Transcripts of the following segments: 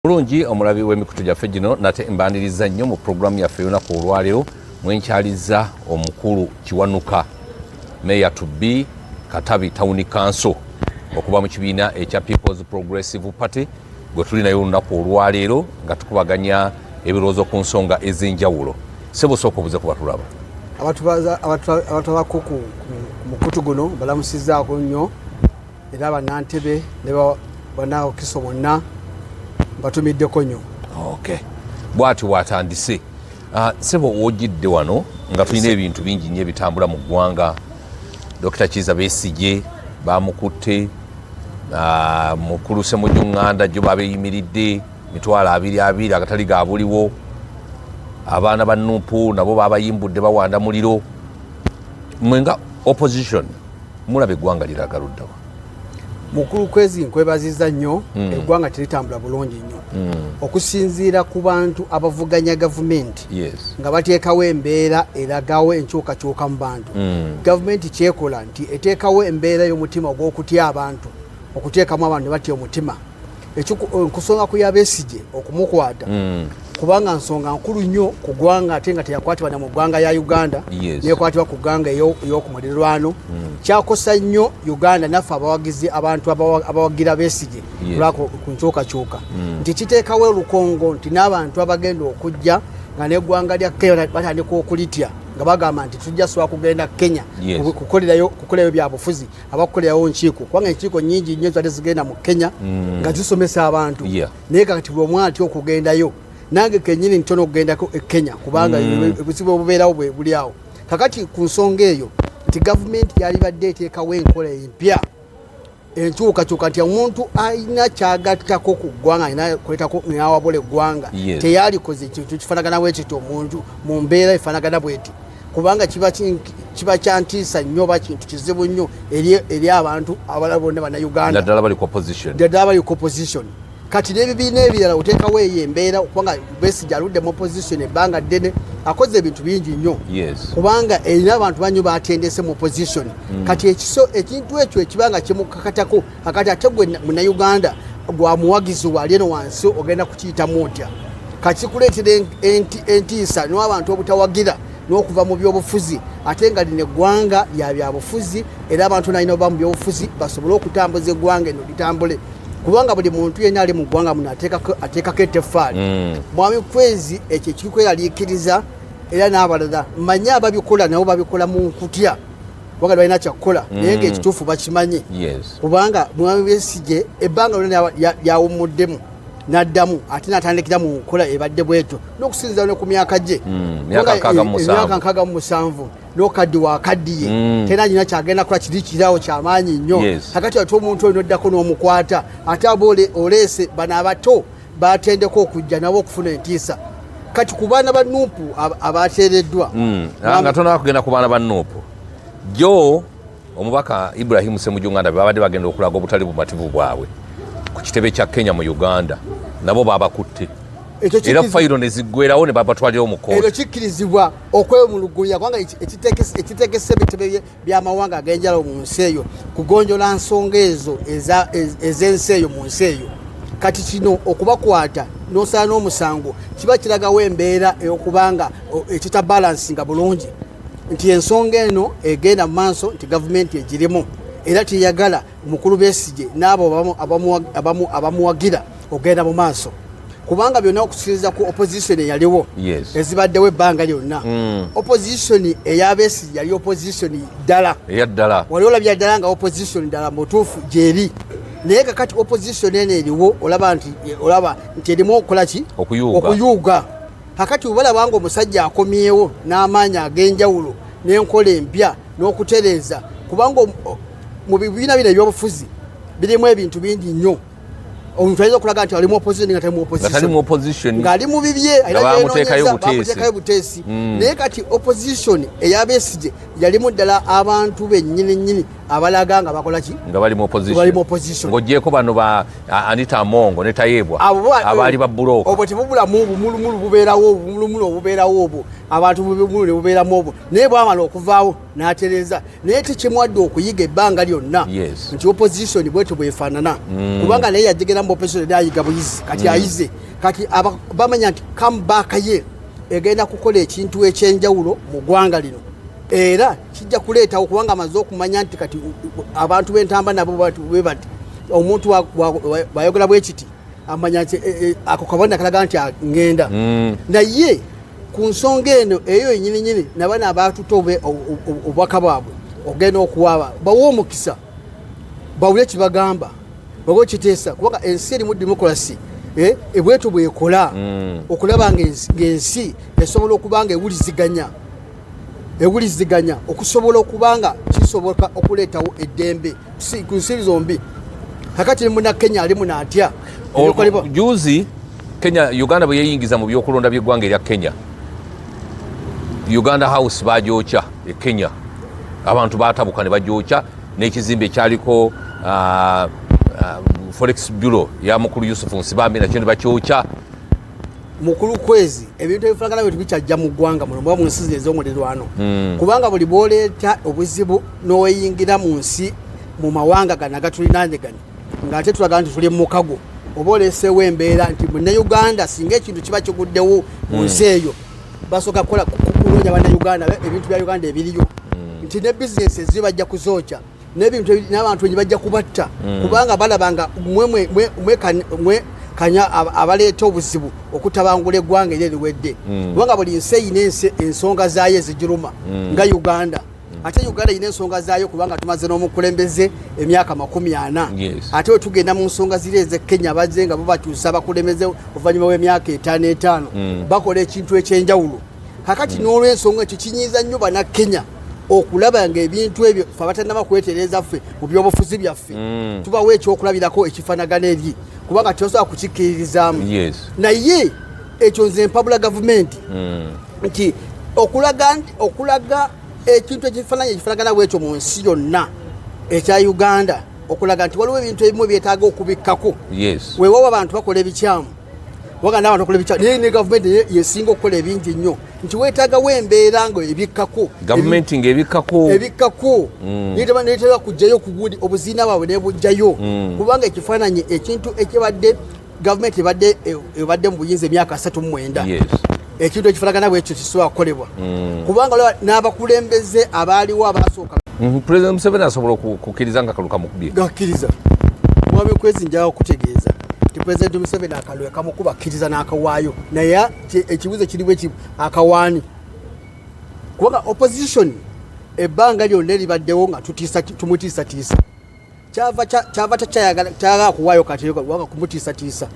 Bulungi omulabi w'emikutu gyaffe gino, nate mbaniriza nnyo mu pulogulaamu yaffe ey'olunaku olwaleero mwenkyaliza omukulu Kiwanuka, Mayor to be Katabi Town Council okuva mu kibiina ekya People's Progressive Party, gwe tuli naye olunaku olwaleero nga tukubaganya ebirowoozo ku nsonga ez'enjawulo. Sebo, sooka obuze kuba tulaba. Abatulabako ku mukutu guno balamusizaako nnyo, era bannantebe ne bannawakiso bonna mbatumiddeko nnyo. Okay, bwati bwatandise. Sebo, wojjidde wano nga tulina ebintu bingi nnyo ebitambula mu ggwanga. Dr Kiiza Besigye bamukutte, mukulu Ssemujju Nganda jjo babeyimiridde 220,000 agatali ga buliwo. Abaana ba NUP nabo babayimbudde bawanda muliro. Mwe nga opposition mulaba eggwanga liraga luddawa? Mukulu Kwezi, nkwebaziza nnyo. Eggwanga teritambula bulungi nnyo okusinziira ku bantu abavuganya gavumenti nga bateekawo embeera eragawo enkyukakyuka mu bantu. Gavumenti kyekola nti eteekawo embeera y'omutima ogw'okutya abantu, okuteekamu abantu ne batya omutima. Nkusonga ku ya Besigye okumukwata, kubanga nsonga nkulu nnyo ku ggwanga, ate nga teyakwatibwa na mu ggwanga ya Uganda, nekwatibwa ku ggwanga ey'okumulirwano. Kyakosa nnyo Uganda naffe abawagizi, abantu abawagira Besigye ku nkyukakyuka, nti kiteekawo olukongo nti n'abantu abagenda okujja nga n'eggwanga lya Kenya batandika okulitya, nga bagamba nti tujja sobola kugenda Kenya kukolerayo byabufuzi, abakukolerawo nkiiko, kubanga enkiiko nyingi nnyo zibadde zigenda mu Kenya nga zisomesa abantu. Naye kati buli omu atya okugendayo. Nange kenyini ntono okugendako e Kenya, kubanga obuzibu obubeerawo bwe buli awo. Kakati ku nsonga eyo nti gavumenti yalibadde eteekawo enkola empya, enkyukakyuka, nti omuntu alina kyagattako ku ggwanga, alina kuleetako nawabula eggwanga, teyalikoze ekintu kifaanagana bwe kityo omuntu mu mbeera efaanagana bweti, kubanga kiba kyantiisa nnyo oba kintu kizibu nnyo eri abantu abalala bonna Bannayuganda. Naddala bali ku opposition. Ddala bali ku opposition. Kati n'ebibiina ebirala oteekawo eyo embeera, kubanga Besigye aludde mu opposition ebbanga ddene, akoze ebintu bingi nnyo, kubanga erina abantu banyo batendese mu opposition. Kati ekiso ekintu ekyo ekiba nga kimukakatako, akati ate gwe Munnayuganda gwa muwagizi wali eno wansi ogenda kukiyitamu otya? Kati kikuleetera entiisa n'abantu obutawagira n'okuva mu byobufuzi, ate nga lino eggwanga lya byabufuzi, era abantu nalina oba mu byobufuzi basobole okutambuza eggwanga eno litambule, kubanga buli muntu yenna ali mu ggwanga muno ateekako etteffaali. Mwami Kwezi, ekyo ekikweraliikiriza, era n'abalala manye ababikola nabo babikola mu nkutya, kubanga balina kyakukola, naye nga ekituufu bakimanyi, kubanga mwami Besigye ebbanga lyonna lyawummuddemu n'addamu ate n'atandikira mu nkola ebadde bwetyo, n'okusinziira ne ku myaka gye. Myaka 67. Emyaka 67 n'okaddiwa akaddiye, tera nyina kyagenda kukola kiri kirawo kyamaanyi nnyo. Kakati ate omuntu oyo noddako n'omukwata, ate aba oleese bano abato batendeka okujja nabo okufuna entiisa. Kati ku baana ba NUP abateereddwa, Nga tonaba kugenda ku baana ba NUP, jo omubaka Ibrahim Ssemujju Nganda babadde bagenda okulaga obutali bumativu bwabwe ku kitebe kya Kenya mu Uganda, nabo babakutte, Ekyo era fayiro ne ziggwerawo ne babatwalirawo mu Eryo kooti. Kikkirizibwa okwemulugunya, kubanga ekitegese ebitebe by'amawanga ag'enjawulo mu nsi eyo kugonjola nsonga ezo ez'ensi eyo mu nsi eyo. Kati kino okubakwata n'osala n'omusango kiba kiragawo embeera ey'okubanga ekitabalansinga bulungi, nti ensonga eno egenda mu maaso nti gavumenti egirimu era teyagala mukulu Besigye n'abo abamuwagira ogenda mu maaso, kubanga byonna okusinziza ku opposition eyaliwo ezibaddewo ebbanga lyonna, opposition eya Besigye yali opposition ddala. Eyaddala. Wali olabya ddala nga opposition ddala mutuufu gyeri, naye kakati opposition eno eriwo olaba nti erimu okukola ki? Okuyuuga. Okuyuuga. Kakati obalaba nga omusajja akomyewo n'amaanyi ag'enjawulo n'enkola empya n'okutereeza, kubanga mu bibiina bino ebyobufuzi birimu ebintu bingi nnyo. Omuntu ayinza okulaga nti ali mu opposition nga tali mu Nga tali mu opposition, opposition, ng'ali mu bibye, Nga bamuteekayo buteesi. bamuteekayo buteesi. Naye kati opposition eya Besigye yalimu ddala abantu bennyini nnyini Abalaga nga bakola ki? Nga bali mu opposition. Ng'ogyeko bano ba Anita Amongo ne Tayebwa abaali ba buloka. Obwo tebubulamu obumulumulu bubeerawo, obumulumulu obubeerawo obwo abantu bubumulu ne bubeeramu obwo, naye bwamala okuvaawo n'atereeza, naye tekimwadde okuyiga ebbanga lyonna nti opposition bwetyo bwefaanana, kubanga naye yajegera mu opposition era ayiga buyizi kati ayize kati bamanya nti comeback ye egenda kukola ekintu ekyenjawulo mu ggwanga lino, era kijja kuleetawo kubanga amaze okumanya nti kati abantu b'entamba nabo bwe bati, omuntu bwayogera bwe kiti amanya nti ako kabonero kalaga nti ngenda. Naye ku nsonga eno eyo yennyini nyini nabano abatutte obubaka bwabwe ogenda okuwaaba bawe omukisa bawule kibagamba bawe kiteesa, kubanga ensi erimu democracy ebwetu bwekola okulaba ng'ensi esobola okuba nga ewuliziganya okusobola okuba nga kisoboka okuleetawo eddembe ku nsi zombi. Kakati muna Kenya ali muno atya? Juzi Kenya, Uganda bwe yeyingiza mu byokulonda by'eggwanga erya Kenya, Uganda House bagyokya e Kenya, abantu batabuka ne bagyokya n'ekizimbe ekyaliko Forex Bureau ya mukulu Yusuf Nsibambi nakyo ne bakyokya. Mukulu Kwezi, ebintu ebifaanagana bwe bikyajja mu ggwanga muno oba mu nsi zino ez'omulirwano, kubanga buli bw'oleeta obuzibu n'oweyingira mu nsi mu mawanga gano agatulinaanye gano ng'ate tulaga nti tuli mu mukago, oba oleeseewo embeera nti Munnayuganda singa ekintu kiba kiguddewo mu nsi eyo basooka kukola kunoonya Bannayuganda, ebintu bya Uganda ebiriyo, nti ne bizinesi eziyo bajja kuzookya n'ebintu n'abantu enyi bajja kubatta, kubanga balaba nga mwe kanya abaleeta obuzibu okutabangula eggwanga eri eriwedde, kubanga buli nsi eyina ensonga zaayo ezigiruma nga Uganda. Ate Uganda erina ensonga zaayo kubanga tumaze n'omukulembeze emyaka 40. Ate we tugenda mu nsonga ziri ez'e Kenya, bazze nga bo bakyusa abakulembeze oluvannyuma w'emyaka 5 5, bakola ekintu ekyenjawulo. Kakati n'olwensonga ekyo kinyiiza nnyo Bannakenya okulaba ng'ebintu ebyo fe abatannaba kwetereeza ffe mu byobufuzi byaffe tubawo ekyokulabirako ekifaanagana eri, kubanga tebasobola kukikkiririzaamu. Naye ekyo nze mpabula gavumenti nti okulaga ekintu ekifaananyi ekifaanagana bwekyo mu nsi yonna ekya Uganda, okulaga nti waliwo ebintu ebimu ebyetaaga okubikkako. Weewaawo abantu bakola ebikyamu, waganda abantu bakola ebikyamu, naye ne gavumenti yesinga okukola ebingi nnyo, nti weetaagawo embeera nga ebikkako. Gavumenti ng'ebikkako. Ebikkako netera kujjayo kugundi obuziina bwabwe nebujjayo, kubanga ekifaananyi ekintu ekibadde gavumenti ebadde mu buyinza emyaka 39, ekintu ekifaanagana bwekyo kisobola kukolebwa, kubanga olaba n'abakulembeze abaaliwo abasooka. President Museveni asobola okukkiriza nga kalu kamukubye? Gakkiriza. Mwami Kwezi, njagala okutegeeza nti President Museveni akalulu kamukuba akkiriza n'akawaayo, naye ekibuuzo kiri bwe kimu, akawaani? Kubanga opposition ebbanga lyonna eribaddewo nga tumutiisatiisa, kyava takyayagala kuwaayo kati kubanga kumutiisatiisa.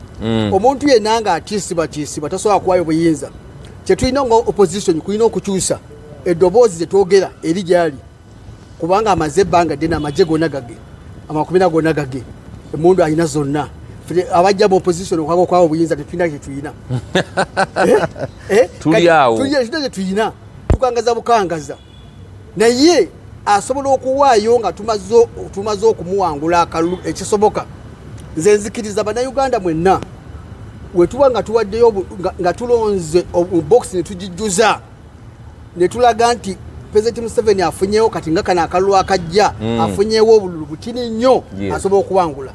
Omuntu yenna nga atiisibwatiisibwa tasobola kuwaayo buyinza. Kyetulina nga opposition kulina okukyusa eddoboozi zetwogera eri gyali, kubanga amaze ebbanga ddene, amagye gonna gage, amakumira gonna gage, emundu alina zonna. Abajja mu opposition okwaga okwawa obuyinza tetulina kyetulina. Tuli awo. Tulina kyetulina, tukangaza bukangaza, naye asobola okuwaayo nga tumaze okumuwangula akalulu ekisoboka. Nze nzikiriza Bannayuganda mwenna wetuba nga tuwaddeyo nga tulonze box ne tugijjuza ne tulaga nti President Museveni afunyewo kati nga kano akalulu akajja afunyewo obululu butini nnyo, asobola okuwangula.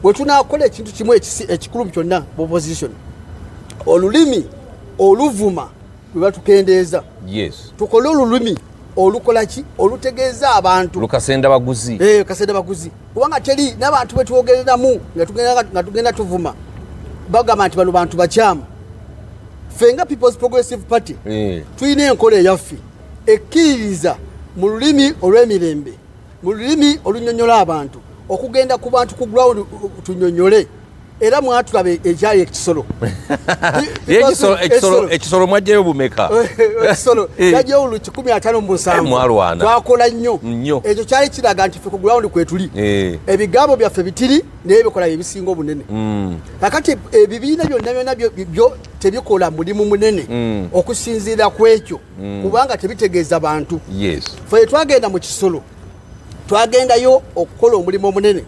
Bwe tunaakola ekintu kimu ekikulu kyonna mu opposition, olulimi oluvuma lwe batukendeeza, tukole olulimi olukola ki, olutegeeza abantu. Lukasenda baguzi. Kasenda baguzi, kubanga teri n'abantu betwogereramu nga tugenda tuvuma bagamba nti bano bantu bakyamu. Ffe nga People's Progressive Party tulina enkola eyaffe ekkiririza mu lulimi olw'emirembe, mu lulimi olunyonyola abantu, okugenda ku bantu ku ground tunyonyole. Era mwatulaba ekyali ekisolo. Ekisolo mwajjayo bumeka? Ekisolo kyajjayo olu 157. Mwalwana. Twakola nnyo. Nnyo. Ekyo kyali kiraga nti ffe ku ground kwetuli, ebigambo byaffe bitiri naye bikola byebisinga obunene. Kakati ebibiina byonna byonna byo tebikola mulimu munene okusinziira ku ekyo, kubanga tebitegeeza bantu. Ffe twagenda mu kisolo. Twagendayo okukola omulimu omunene,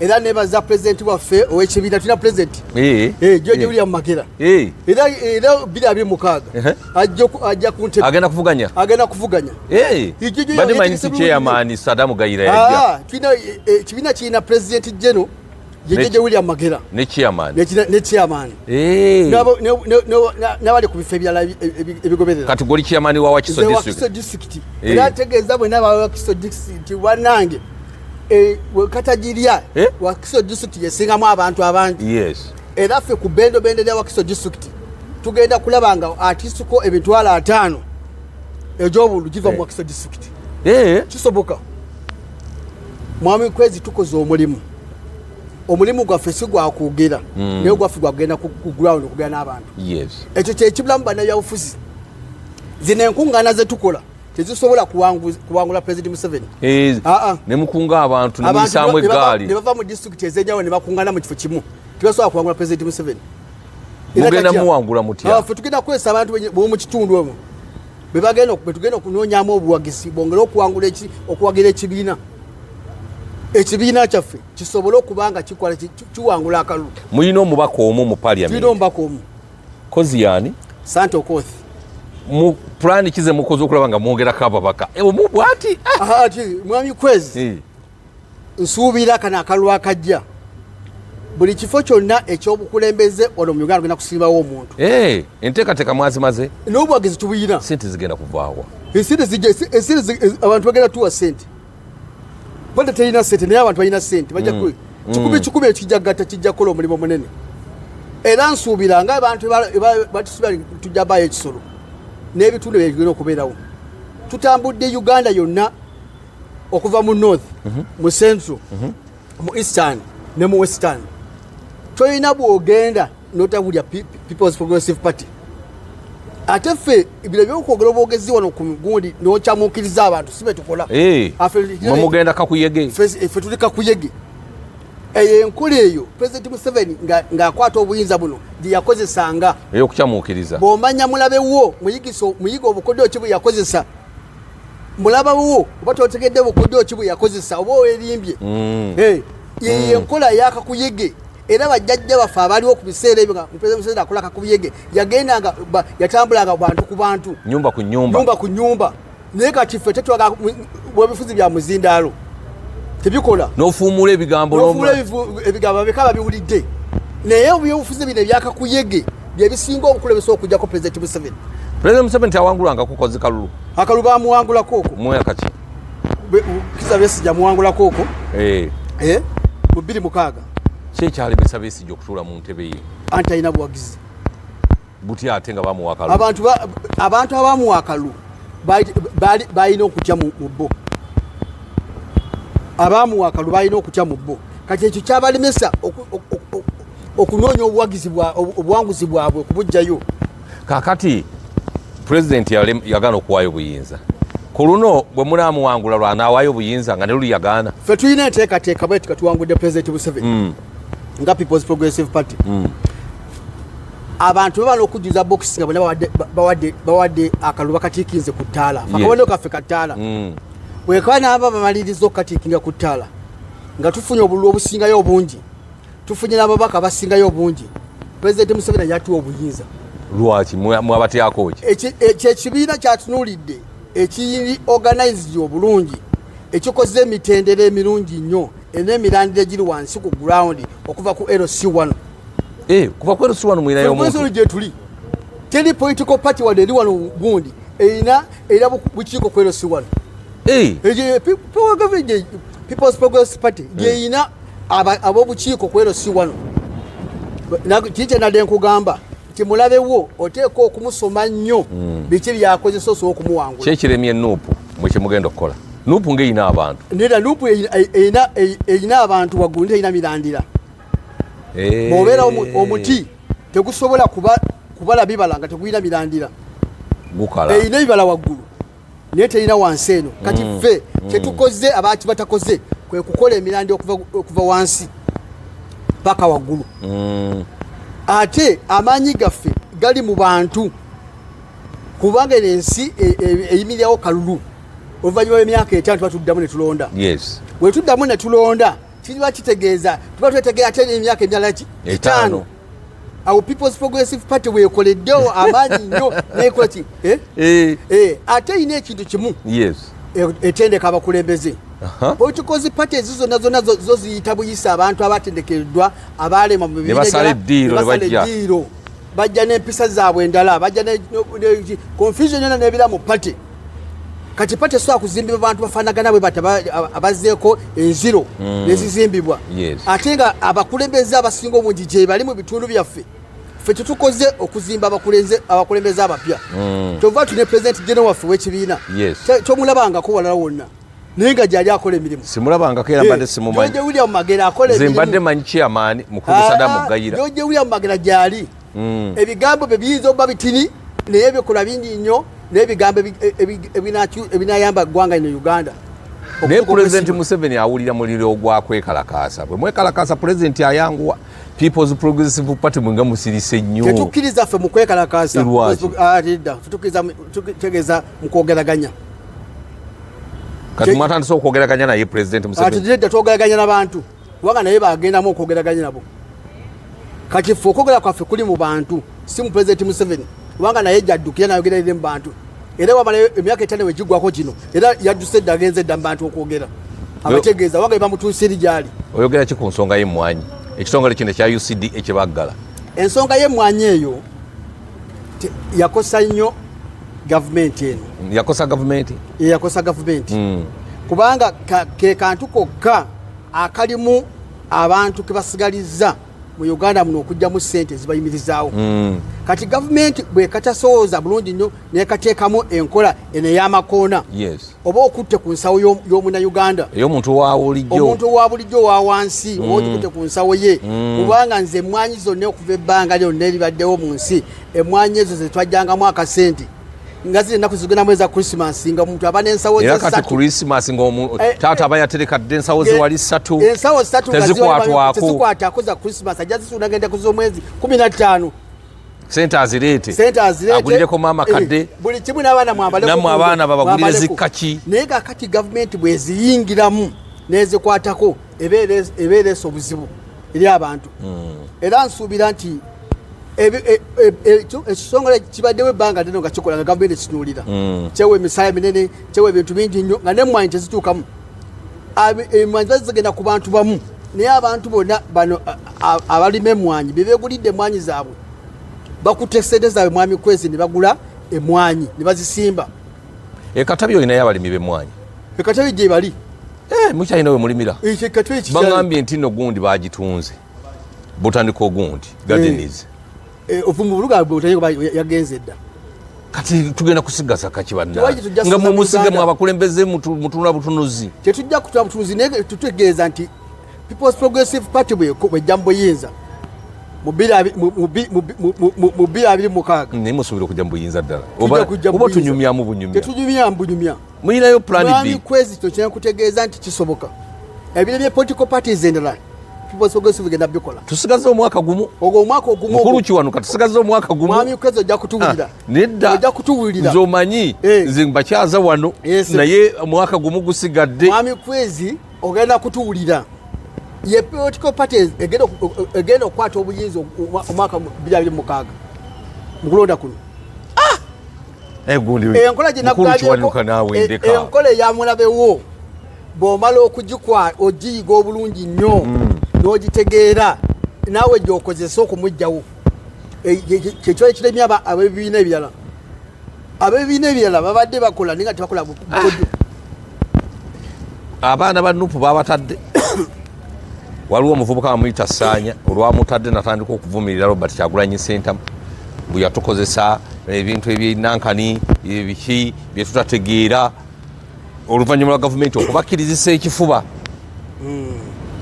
era nebaza pulezidenti waffe ow'ekibiina. Tulina pulezidenti George William Magera, era 2026 ajja ku ntebe. Agenda kuvuganya? Agenda kuvuganya. Badde manyi si chairman Sadamu Gayira yajja. Tulina ekibiina, kirina pulezidenti general ye George William Magera. Ne chairman. Ne chairman n'abali ku bifo ebirala ebigoberera. Kati goli chairman wa Wakiso district? Wakiso district. Era ategeeza bwenna aba Wakiso district, bannange, katagirya Wakiso district yesingamu abantu abangi. Era ffe ku bendobende lya Wakiso district tugenda kulaba nga atisiko 500,000 egy'obululu giva mu Wakiso district. Kisoboka, mwami Kwezi. Tukoze omulimu. Omulimu gwaffe si gwakwogera, naye gwaffe gwagenda ku ground okugenda n'abantu. Ekyo kyekibulamu bannabyabufuzi. Zino enkuŋŋaana zetukola tezisobola kuwangula President Museveni. Nemukunga abantu, nemuyisaamu eggaali. Ne bava mu disitulikiti ez'enjawulo ne bakuŋŋaana mu kifo kimu, tebasobola kuwangula President Museveni. Mugenda muwangula mutya? Ffe tugenda kukozesa abantu b'omu kitundu omwo betugenda okunoonyamu obuwagizi bongere okuwangula, okuwagira ekibiina. Ekibiina kyaffe kisobole okuba nga kikola, kiwangula akalulu. Mulina omubaka omu mu parliament? Tulina omubaka omu. Kozi yani? Sante Okoth. Mu pulani kize mukoze okulaba nga mwongerako ababaka omu bwati? Mwami Kwezi, nsuubira kano akalulu akajja, buli kifo kyonna ekyobukulembeze wano mu Uganda tugenda kusimbawo omuntu. Enteekateeka mwazimaze? N'obuwagizi tubuyina. Sente zigenda kuvaawa? Esente, abantu bagenda tuwa sente. Bata terina sente, naye abantu balina sente, bajja kikumi kikumi ekijja gatta, kijja kukola omulimu munene. Era nsuubira nga abantu batusuubira tujja bayo ekisolo n'ebitundu byegenda okubeerawo. Tutambudde Uganda yonna, okuva mu north, mu central, mu eastern ne mu western. Tolina bwogenda notawulya People's Progressive Party. Ate ffe bino ebyokwogera obwogezi wano ku gundi nokyamuukiriza abantu, si betukola. Mugenda kakuyege. Ffe tuli kakuyege. Eyo enkola eyo President Museveni ng'akwata obuyinza buno gye yakozesanga. Eyokukyamuukiriza. Bw'omanya mulabewo, muyiga obukodyo ki bwe yakozesa. Mulabawo oba totegedde bukodyo ki bwe yakozesa, oba owerimbye. Yeyo enkola yakakuyege. Era bajjajja baffe abaliwo ku biseera ebyo nga President Museveni akola kakuyege, yagendanga, yatambulanga bantu ku bantu. Nyumba ku nyumba. Nyumba ku nyumba. Naye kati ffe tetwaga bwebifuzi bya muzindaalo, tebikola. N'ofuumula ebigambo. N'ofuumula ebigambo beka babiwulidde. Naye ebyobufuzi bino ebyakakuyege byebisinga obukulembesa okujjako President Museveni. President Museveni tawangulangako kozi kalulu? Akalulu bamuwangulako okwo. Mwaka ki? Kiza Besigye amuwangulako okwo mu 2006. Ki ekyalemesa Besigye okutuula mu ntebe ye? Anti alina buwagizi. Butya ate nga bamuwa akalulu? Abantu abamuwa akalulu balina okutya mu bo. Abamuwa akalulu balina okutya mu bo. Kati ekyo kyabalemesa okunoonya obuwagizi, obuwanguzi bwabwe okubugjayo. Kakati pulezidenti yagaana okuwaayo obuyinza. Ku luno bwe munaamuwangula, lwanaawayo obuyinza nga ne luli yagaana? Ffe tulina enteekateeka bwe tuwangudde President Museveni nga People's Progressive Party, abantu babala okujjuza bokisi nga bonna bawadde akalulu, bakatiikinze ku ttaala. Akabonero kaffe ka ttaala. Bwekaba naaba bamaliriza okukatiikinga ku ttaala, nga tufunye obululu obusingayo obungi, tufunye n'ababaka abasingayo obungi, Pulezidenti Museveni yatuwa obuyinza. Lwaki mwabatyako ki? Ekyo ekibiina kyatunuulidde ekiri organized obulungi, ekikoze emitendera emirungi nnyo n'emirandira egiri wansi ku ground okuva ku LC1. Kuva ku LC1 mwinayo omuntu? Gye tuli, teri political party wadde eri wano gundi erina bukiiko ku LC1. People's Progressive Party gyeyina ab'obukiiko ku LC1. Kiri kyenadde nkugamba nti mulabewo oteeka okumusoma nnyo, biki byakozesa osobola okumuwangula. Kyekiremye NUP, mwe kyemugenda okukola? NUP ng'erina abantu. Nera NUP erina abantu waggulu, terina mirandira. Bw'obeera omuti tegusobola kubala bibala nga tegulina mirandira. Gukala. Erina ebibala waggulu naye terina wansi eno. Kati ffe kyetukoze abaki batakoze kwe kukola emirandira okuva wansi paka waggulu. Ate amaanyi gaffe gali mu bantu, kubanga eno ensi eyimirirawo kalulu. Oluvannyuma lw'emyaka 5 tuba tuddamu ne tulonda. Yes. Bwe tuddamu ne tulonda, kiba kitegeeza tuba twetegera ate emyaka emirala ki? 5. Awo People's Progressive Party weekoleddewo amaanyi nnyo nekola ki? Eh? Eh. Ate erina ekintu kimu. Yes. Etendeka abakulembeze. Political parties ezo zonna zonna zo ziyita buyisa abantu abatendekeddwa, abalema mu bibiina Ne basala ebyala, eddiiro, ne basala ne bajja. eddiiro. Bajja n'empisa zaabwe endala, bajja ne confusion yonna n'ebeera mu party. Kati party esobola kuzimbibwa bantu bafaanagana bwe bati abazzeeko enziro nezizimbibwa. Ate nga abakulembeze abasinga obungi gye bali mu bitundu byaffe. Ffe tetukoze okuzimba abakulembeze abapya. Kyova tune President General waffe w'ekibiina. Tomulabangako walala wonna, naye nga gyali akola emirimu. Simulabangako era mbadde simumanyi. George William Magera akola Nze emirimu. mbadde manyi chairman mukulu Saddam Gayira. George William Magera gyali. Ebigambo bye biyinza okuba bitini, naye ebikolwa bingi nnyo, n'ebigambo ebinayamba eggwanga lino Uganda. Naye Okutuuka Pulezidenti okwesiima. Museveni awulira muliro ogwa kwekalakaasa. Bwe mwekalakaasa, Pulezidenti ayanguwa. People's Progressive Party mwe nga musirise nnyo. Tetukkiriza ffe mu kwekalakaasa. Lwaki? Nedda. Ffe tukkiriza tutegeeza mu kwogeraganya. Kati mwatandise okwogeraganya naye Pulezidenti Museveni? Nedda, twogeraganya n'abantu, kubanga naye bagendamu okwogeraganya nabo. Kati ffe okwogera kwaffe kuli mu bantu, si mu Pulezidenti Museveni, kubanga naye jaddukira nayogera eri mu bantu. Era wamala emyaka 5 we giggwako kino, era yadduse dda, agenze dda mu bantu okwogera, abategeeza wanga bamutuusa eri gy'ali. Oyogera ki ku nsonga y'emmwanyi, ekitongole kino ekya UCD ekibaggala? Ensonga y'emmwanyi eyo yakosa nnyo gavumenti eno. Yakosa gavumenti? Yakosa gavumenti. Kubanga ke kantu kokka akalimu abantu ke basigalizza mu Uganda muno okuggyamu ssente ezibayimirizaawo. Kati gavumenti bwekatasowooza bulungi nnyo nekateekamu enkola eno ey'amakoona, oba okutte ku nsawo y'omunnayuganda. Ey'omuntu wa bulijjo. Omuntu wa bulijjo wa wansi, oba okikutte ku nsawo ye. Kubanga nze emmwanyi zonna okuva ebbanga lyonna eribaddewo mu nsi, emmwanyi ezo ze twajjangamu akasente nga ziri ennaku zigendamu eza Christmas, nga omuntu aba n'ensawo Era ze kati ssatu. Christmas taata aba yatereka dda ensawo ze wali ssatu. Ensawo ssatu nga Tezikwatwako. Tezikwatako za Christmas, ajja zisula ngenda ku z'omwezi 15. Sente azireete. Sente azireete. Agulireko maama kadde. Buli kimu n'abaana mwambaleko. Nammwe abaana babagulire Mwambaleko. zikkaki. Naye kakati gavumenti bweziyingiramu n'ezikwatako, ebeereesa obuzibu eri abantu. Era nsuubira nti ekitongole kibaddewo ebbanga ddene nga kikola, nga gavumenti ekitunuulira. Kyewa emisaala minene, kyewa ebintu bingi nnyo, nga n'emmwanyi tezituukamu. Emmwanyi ziba zigenda ku bantu bamu, naye abantu bonna bano abalima emmwanyi be beegulidde emmwanyi zaabwe, bakutte sente zaabwe, mwami Kwezi, ne bagula emmwanyi ne bazisimba. Ekatabi olinayo abalimi b'emmwanyi? Ekatabi gye bali. Mukyalina we mulimira? Ekyo ekatabi kikyali. Baŋŋambye nti nno gundi bagitunze, botanical gundi gardens. Ovu mu buluga bwe butali kuba yagenze dda. Kati tugenda kusigaza kaki banna? Tewali tujja Nga kusigaza mwe musiga Uganda. mwe abakulembeze mutunula butunuzi. Tetujja kutula butunuzi, naye tutegeeza nti People's Progressive Party bwejja mu buyinza mu 2026. Naye musuubira okujja mu buyinza ddala? Tujja kujja mu Oba buyinza. tunyumyamu bunyumya? Tetunyumyamu bunyumya. Mulinayo plan B? Mwami Kwezi, kino kyenkutegeeza nti kisoboka. Ebiro bya political parties endala, People's Progressive genda bikola. Tusigaze omwaka gumu. Ogwo omwaka ogumu Mukulu ogwo. Kiwanuka, tusigaze omwaka gumu. Mwami Kwezi, ojja kutuwulira. Nedda. Ojja kutuwulira. Nze omanyi, nze mbakyaza wano, naye omwaka gumu gusigadde. Mwami Kwezi, ogenda kutuwulira. Ye political parties egenda okukwata obuyinza omwaka 2026 mu kulonda kuno. Gundi, Enkola gye Mukulu nakugambyeko, Kiwanuka, naawe ndeka. Enkola eyamulabewo bw'omala okugikwa, ogiyiga obulungi nnyo n'ogitegeera, naawe gy'okozesa okumuggyawo. Kyekiba ekiremye ab'ebibiina ebirala. Ab'ebibiina ebirala babadde bakola naye nga tebakola bukodyo. Abaana ba Nupu babatadde. Waliwo omuvubuka bamuyita Saanya, olwamutadde natandika okuvumirira Robert Kyagulanyi Ssentamu bwe yatukozesa ebintu ebyenankani ebiki byetutategeera, oluvannyuma lwa gavumenti okubakkirizisa ekifuba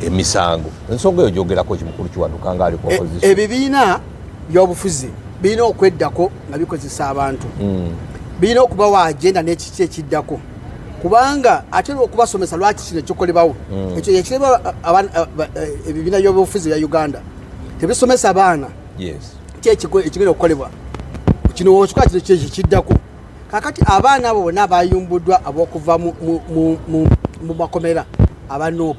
emisango. Ensonga eyo gyogerako ki, mukulu Kiwanuka, nga ali ku opposition? Ebibiina byobufuzi birina okweddako nga bikozesa abantu. Birina okubawa agenda n'ekiki ekiddako, kubanga ate okubasomesa lwaki kino kikolebwawo. Ekyo ekireba ebibiina by'obufuzi bya Uganda tebisomesa baana. Ki ekigenda okukolebwa kino, okikola kino kyekyo kiddako. Kakati abaana abo bonna abayumbuddwa ab'okuva mu makomera aba NUP,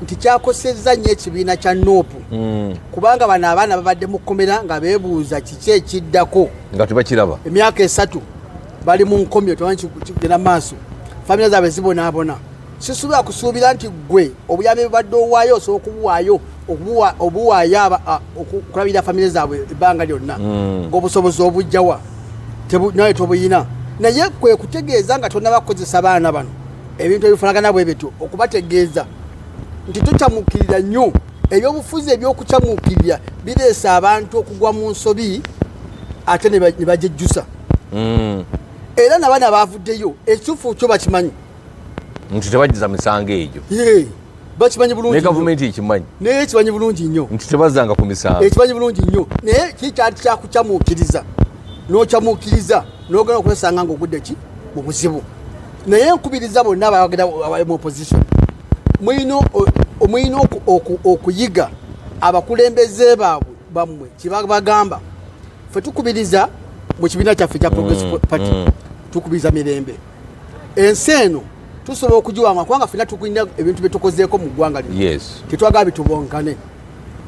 nti kyakosezza nnyo ekibiina kya NUP, kubanga bano abaana babadde mu kkomera nga beebuuza kiki ekiddako, nga tebakiraba. Emyaka 3 bali mu nkomyo, tebamanyi kigenda maaso, famire zaabwe zibonaabona. Sisuubira kusuubira nti ggwe obuyambi bubadde owaayo osobola okubuwaayo, obuwaayo okulabirira famire zaabwe ebbanga lyonna, ng'obusobozi obujjawa naye tobuyina. Naye kwe kutegeeza nga tonnaba kukozesa baana bano ebintu ebifaanagana bwe bityo, okubategeeza nti tokyamuukirira nnyo. Ebyobufuzi eby'okukyamuukirira bireesa abantu okugwa mu nsobi ate ne bagyejjusa. Era n'abaana baavuddeyo ekituufu kyo bakimanyi nti tebagiza misango egyo. Ye, bakimanyi bulungi Ne nnyo. Gavumenti ekimanyi. Naye ekimanyi bulungi nnyo nti tebazzanga ku misango. Ekimanyi bulungi nnyo, naye kikyali kyakukyamuukiriza, n'okyamuukiriza n'ogenda okwesanga ng'ogudde ki mu buzibu. Naye nkubiriza bonna abagenda abali mu opposition, mulina okuyiga abakulembeze baabwe bammwe kyebabagamba. Ffe tukubiriza mu kibiina kyaffe kya Progressive Party, tukubiriza mirembe. Ensi eno tusobola okugiwanga kubanga ffenna tulina ebintu bye tukozeeko mu ggwanga lino. Tetwagala bitubonkane,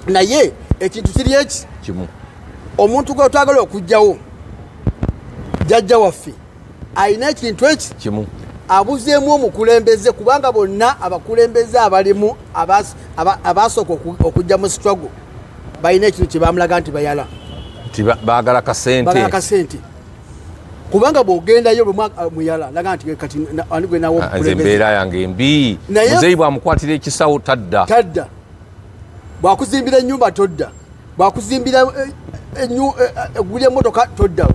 naye ekintu kiri eki kimu. Omuntu gwe twagala okuggyawo, jjajja waffe, alina ekintu eki kimu. Abuzeemu omukulembeze, kubanga bonna abakulembeze abalimu abasooka okujja mu struggle balina ekintu kye bamulaga nti bayala. Nti baagala kasente. Baagala kasente, kubanga bw'ogendayo muyala laga nti kati ani gwe nawo Ah, nze obukulembeze? Embeera yange embi. Muzeeyi bw'amukwatira ekisawo tadda. Tadda. Bwakuzimbira ennyumba todda, bwakuzimbira egulya emmotoka todda,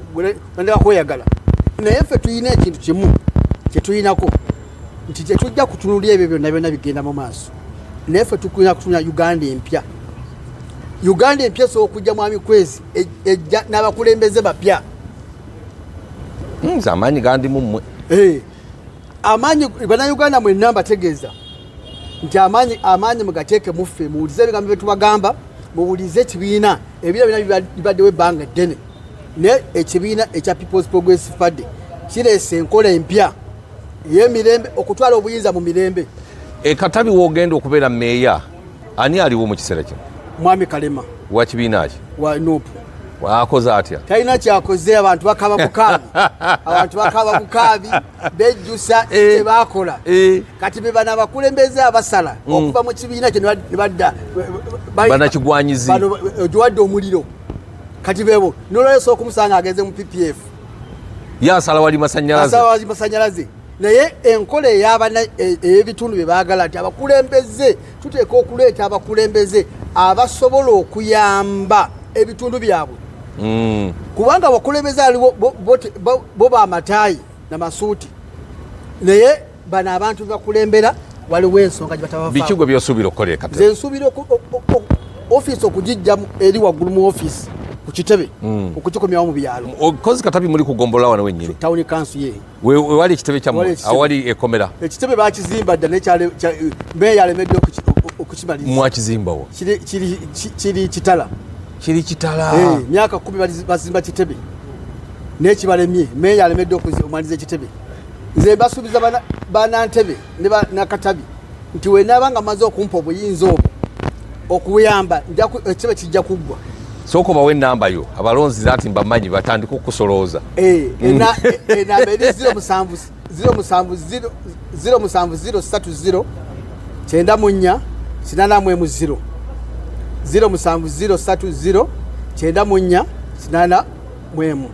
gandeka kweyagala. Naye ffe tulina ekintu kimu kyetuyinako nti tetujja kutunulya ebyo byonna byonna bigenda mu maaso, naye ffe tukulina kutunula Uganda empya. Uganda empya esobola okujja, mwami Kwezi, ejja n'abakulembeze bapya. Nze amaanyi gandimu mmwe. Amaanyi bannayuganda mwenna mbategeeza nti amaanyi mugateeke muffe, muwulize ebigambo byetubagamba, muwulize ekibiina. Ebibiina byonna bibaddewo ebbanga eddene, naye ekibiina ekya People's Progressive Party kireese enkola empya ey'emirembe, okutwala obuyinza mu mirembe. Ekatabi w'ogenda okubeera meeya, ani aliwo mu kiseera kino? Mwami Kalema. Wa kibiina ki? Wa NUP. Akoze atya? Talina kyakoze. Abantu bakaba bukaabi, abantu bakaba bukaabi, bejjusa kyebakola. Kati be bano abakulembeze abasala okuva mu kibiina kyo ne badda Banakigwanyizi. Bano ogiwadde omuliro, kati bebo nolwaleso okumusanga agenze mu PPF. Yasala wali masanyalaze. Asala masanyalaze. Naye enkola ey'ebitundu bye baagala nti abakulembeze, tuteeka okuleeta abakulembeze abasobola okuyamba ebitundu byabwe, kubanga abakulembeze aliwo bo bamataayi namasuuti, naye bano abantu bebakulembera waliwo ensonga gye Biki batabafaamu. Gwe byosuubira okukola ekatabi? Nze nsuubira ofiisi okugijja eri waggulu mu ofiisi ku kitebe, okukikomyawo mu byalo. Kozi Katabi muli kugombola wano wennyini? Town council ye. Wewali ekitebe kyammwe? Wewali ekitebe. Awali ekomera? Ekitebe bakizimba dda, naye meeya alemedde okukimaliriza. Mwakizimbawo? Kiri Kitala. Kiri Kitala? Eh, myaka 10 bazimba kitebe, naye kibalemye. Meeya alemedde okumaliriza ekitebe. Nze mbasuubiza banantebe ne Nakatabi nti wenaaba nga maze okumpa obuyinza obwo okuyamba, ekitebe kijja kuggwa. Sooka obawe enamba yo, abalonzi nti mbamanyi batandike okusolooza. Eh, enamba eri 07 07 0 07 030 94 80 0, 07 030 94 80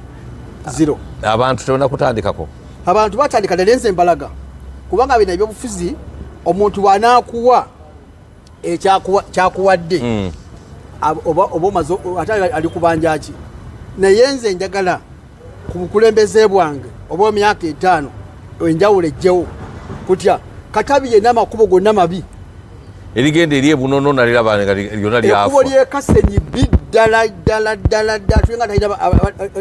0. Abantu tebana kutandikako? Abantu batandika naye nze mbalaga, kubanga bino ebyobufuzi omuntu bw'anaakuwa kyakuwadde, oba omaze ate ali kubanja ki? Naye nze njagala ku bukulembeze bwange oba emyaka 5 enjawulo ejjewo kutya Katabi yenna amakubo gonna mabi. Erigenda eri ebunono naliraba nga lyonna Ekkubo lyafa. Lyekasenyi bbi ddala ddala ddala ddala, tulinga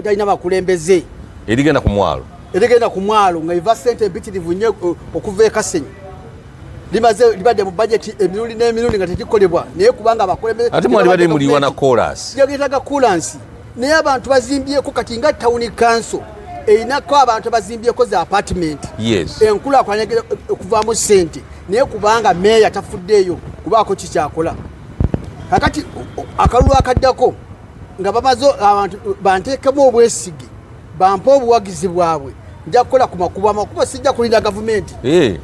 talina bakulembeze. Erigenda ku mwalo? Erigenda ku mwalo nga eva sente empitirivu nnyo okuva ekasenyi, limaze libadde mu bajeti emirundi n'emirundi nga tekikolebwa, naye kubanga abakulembeze Ate mwali bali muliwa na koolaasi. Yagetaga kolansi, naye abantu bazimbyeko. Kati nga town council Erinako abantu abazimbyeko za apartment. Enkulaakulana okuvaamu ssente, naye kubanga meeya tafuddeeyo kubaako kikyakola. Kakati akalulu akaddako nga bamaze abantu banteekemu obwesige, bampe obuwagizi bwabwe, nja kukola ku makubo. Amakubo sijja kulinda gavumenti.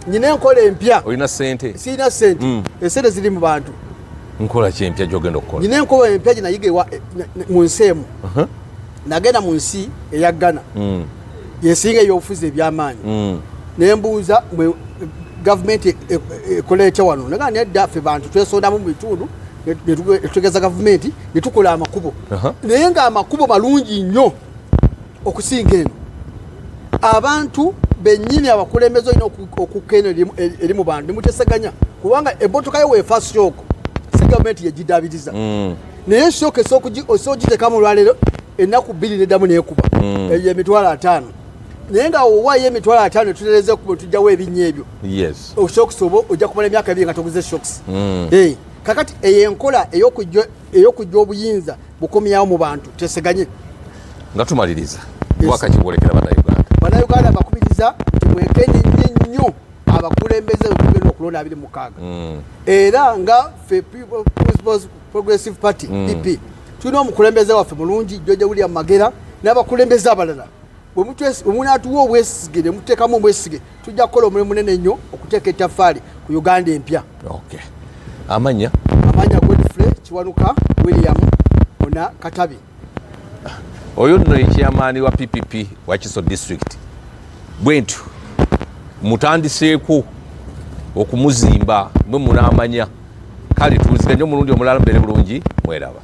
Nyina enkola empya. Olina sente? Sirina sente. Esente ziri mu bantu. Nkola ki empya gyogenda okukola? Nyina enkola empya gye nayiga mu nsi emu. Nagenda mu nsi eya Ghana, yesinga ebyobufuzi ebyamaanyi. Nembuuza, gavumenti ekola etya wano? Nagaa nedda, ffe bantu twesondamu mu bitundu netutegeeza gavumenti netukola amakubo. Naye nga amakubo malungi nnyo okusinga eno. Abantu bennyini abakulembeze olina okukka eno eri mu bantu nemuteseganya, kubanga emmotoka yo weefa shock, si gavumenti yegidabiriza. Naye shock osobola ogiteekamu olwaleero, ennaku 2 neddamu nekuba. Eyo 50,000, naye nga owaayo 50,000 netutereza ekubo, tujjawo ebinnya ebyo. Shocks oba ojja kumala emyaka 2 nga toguze shocks. Kakati eyo enkola ey'okujja obuyinza bukomyawo mu bantu teseganye. Nga tumaliriza, wakakibwolekera Bannayuganda? Bannayuganda bakubiriza nti mwekenenye nnyo abakulembeze wetugenda okulonda 26. Era nga ffe People's Progressive Party, PP, tulina omukulembeze waffe mulungi, George William Magera, n'abakulembeze abalala. Bwe munaatuwa obwesige ne muteekamu obwesige, tujja kukola omulimu munene nnyo okuteeka ettaffaali ku Uganda empya. Okay. Amanya? Amanya Godfrey Kiwanuka William Ona Katabi. Oyo nno ekyamaani wa PPP Wakiso District. Bwentyo mutandiseeko okumuzimba mwe munaamanya. Kale tuwuliziganye omulundi omulala, mbeere bulungi, mweraba.